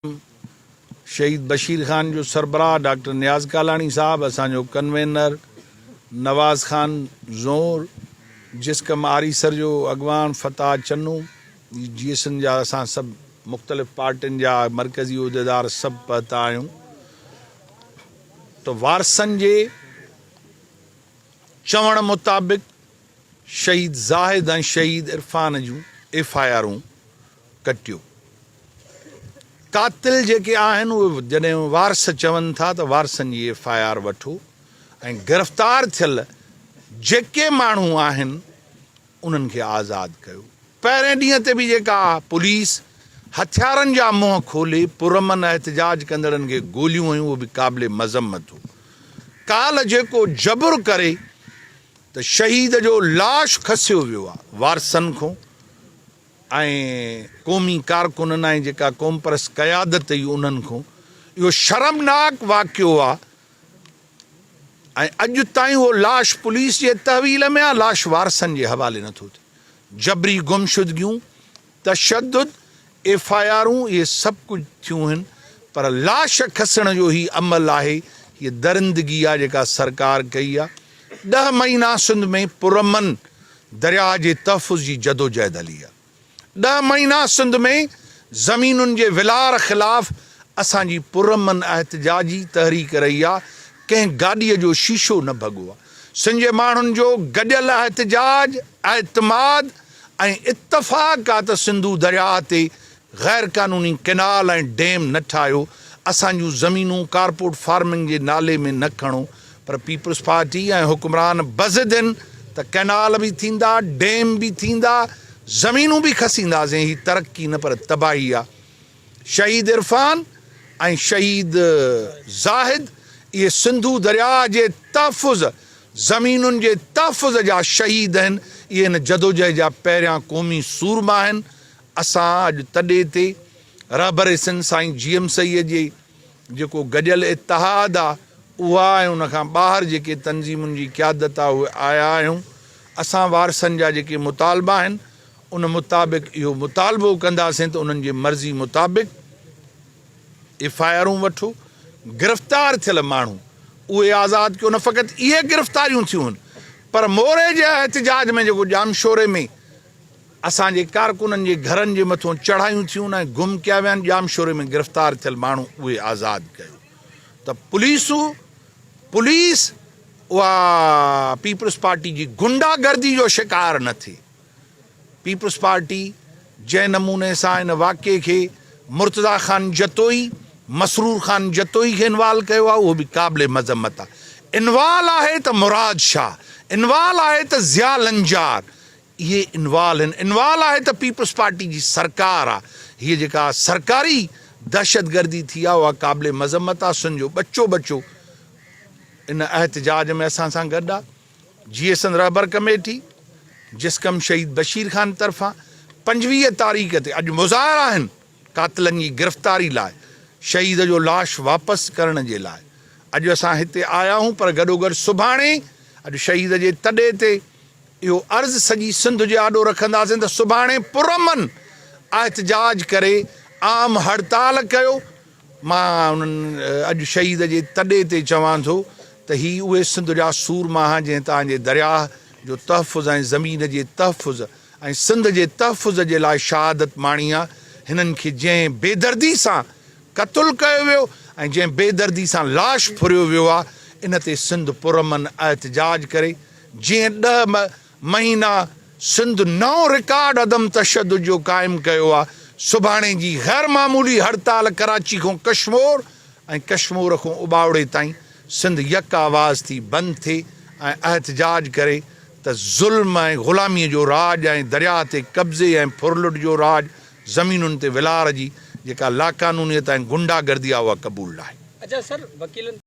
شهيد بشير خان جو سربراهه ڊاڪٽر نياز ڪالاڻي صاحب، اسان جو ڪنوينر نواز خان زئور، جسقم آريسر جو اڳواڻ فتاح چنو، جي ايس اين جا اسان سڀ مختلف پارٽين جا مرڪزي عهديدار سڀ پهتا آهيون ته وارثن جي چوڻ مطابق شهيد زاهد ۽ شهيد عرفان جون ايف I آرون ڪٽيو. قاتل جيڪي آهن اهي جڏهن وارث چون ٿا ته وارثن جي ايف I R وٺو ۽ گرفتار ٿيل جيڪي ماڻهو آهن انهن کي آزاد ڪيو. پهرين ڏينهن تي به جيڪا پوليس هٿيارن جا منهن کولي پرامن احتجاج ڪندڙن کي گوليون هنيون اهو به قابل مذمت هو. ڪالهه جيڪو جبر ڪري ته شهيد جو لاش کسيو ويو آهي وارثن کان ۽ قومي ڪارڪنن ۽ جيڪا قومپرست قيادت هئي انهن کان اهو شرمناڪ واقعو آهي ۽ اڄ تائين اهو لاش پوليس جي تحويل ۾ آهي لاش وارثن جي حوالي نٿو ٿئي جبري گمشدگيون تشدد ايف I آرون اهي سڀ ڪجهه ٿيون هن پر لاش کسڻ جو هي عمل آهي هي درندگي آهي جيڪا سرڪار ڪئي آهي ڏهه مهينا سنڌ ۾ پرامن درياهه جي تحفظ جي جدوجهد هلي آ. ڏهه مهينا سنڌ ۾ زمينن جي ولار خلاف اسان جي پرامن احتجاجي تحريڪ رهي آ، ڪنهن گاڏيء جو شيشو نه ڀڳو آ. سنڌ جي ماڻهن جو گڏيل احتجاج، اعتماد ۽ اتفاق آ ته سنڌو درياهه تي غير قانوني ڪئنال ۽ ڊيم نه ٺاهيو، اسان جون زمينون ڪارپورٽ فارمنگ جي نالي ۾ نه کڻو پر پيپلز پارٽي ۽ حڪمران بضد هن ته ڪئنال به ٿيندا، ڊيم به ٿيندا، زمينون به کسينداسين، هي ترقي نه پر تباهي آ. شهيد عرفان ۽ شهيد زاهد اهي سنڌو درياهه جي تحفظ، زمينن جي تحفظ جا شهيد آهن، اهي هن جدوجهد جا پهريان قومي سورما آهن، اسان اڄ تڏي تي رهبر سنڌ سائين جي ايم سيد جي جيڪو گڏيل اتحاد آ اها ۽ ان کان ٻاهر جيڪي تنظيمن جي قيادت آ اهي آيا آهيون اسان وارثن جا جيڪي مطالبا آهن ان مطابق اهو مطالبو ڪنداسين ته انهن جي مرضي مطابق ايف I آرون وٺو گرفتار ٿيل ماڻهو اهي آزاد ڪيو نه فقط اهي گرفتاريون ٿيون هن پر موري جي احتجاج ۾ جيڪو ڄامشوري ۾ اسان جي ڪارڪنن جي گهرن جي مٿون چڙهايون ٿيون ۽ گم ڪيا ويا آهن، ڄامشوري ۾ گرفتار ٿيل ماڻهو اهي آزاد ڪيو ته پوليس پوليس اها پيپلز پارٽي جي گنڊا گردي جو شڪار نه ٿئي، پيپلز پارٽي جنهن نموني سان ان واقعي کي مرتضيٰ خان جتوئي، مسرور خان جتوئي کي انوالو ڪيو آهي اهو به قابل مذمت آهي، انوال آهي ته مراد شاهه، انوال آهي ته ضياء لنجار، اهي انوال هن انوال آهي ته پيپلز پارٽي جي سرڪار آ هيء جيڪا سرڪاري دهشتگردي ٿي آ اها قابل مذمت آ سن جو ٻچو ٻچو ان احتجاج ۾ اسان سان گڏ آ جيئي سنڌ رهبر ڪميٽي جسقم شهيد بشير خان طرفان 25 تاريخ تي اڄ مظاهرا آهن قاتلن جي گرفتاري لاء شهيد جو لاش واپس ڪرڻ جي لاء اڄ اسان هتي آيا آهيون پر گڏوگڏ سڀاڻي اڄ شهيد جي تڏي تي اهو عرض سڄي سنڌ جي آڏو رکنداسين ته سڀاڻي پرامن احتجاج ڪري عام هڙتال ڪيو. مان انهن اڄ شهيد جي تڏي تي چوان ٿو ته هي اهي سنڌ جا سورما هان جنهن تان جي درياهه جو تحفظ ۽ زمين جي تحفظ ۽ سنڌ جي تحفظ جي لاء شهادت ماڻي آ. هنن کي جنهن بيدردي سان قتل ڪيو ويو ۽ جنهن بيدردي سان لاش ڦريو ويو آ ان تي سنڌ پرامن احتجاج ڪري. جنهن ڏهه مهينا سنڌ نئون رڪارڊ عدم تشدد جو قائم ڪيو آ، سڀاڻي جي غير معمولي هڙتال ڪراچي کان ڪشمور ۽ ڪشمور کان اٻاوڙي تائين سنڌ يڪ آواز ٿي بند ٿئي ۽ احتجاج ڪري ته ظلم ۽ غلامي جو راڄ ۽ درياهه تي قبضي ۽ ڦرلٽ جو راڄ زمينن تي ولار جي جيڪا لاقانونيت ۽ گنڊا گردي آ اها قبول ناهي. اچا سر وڪيلن.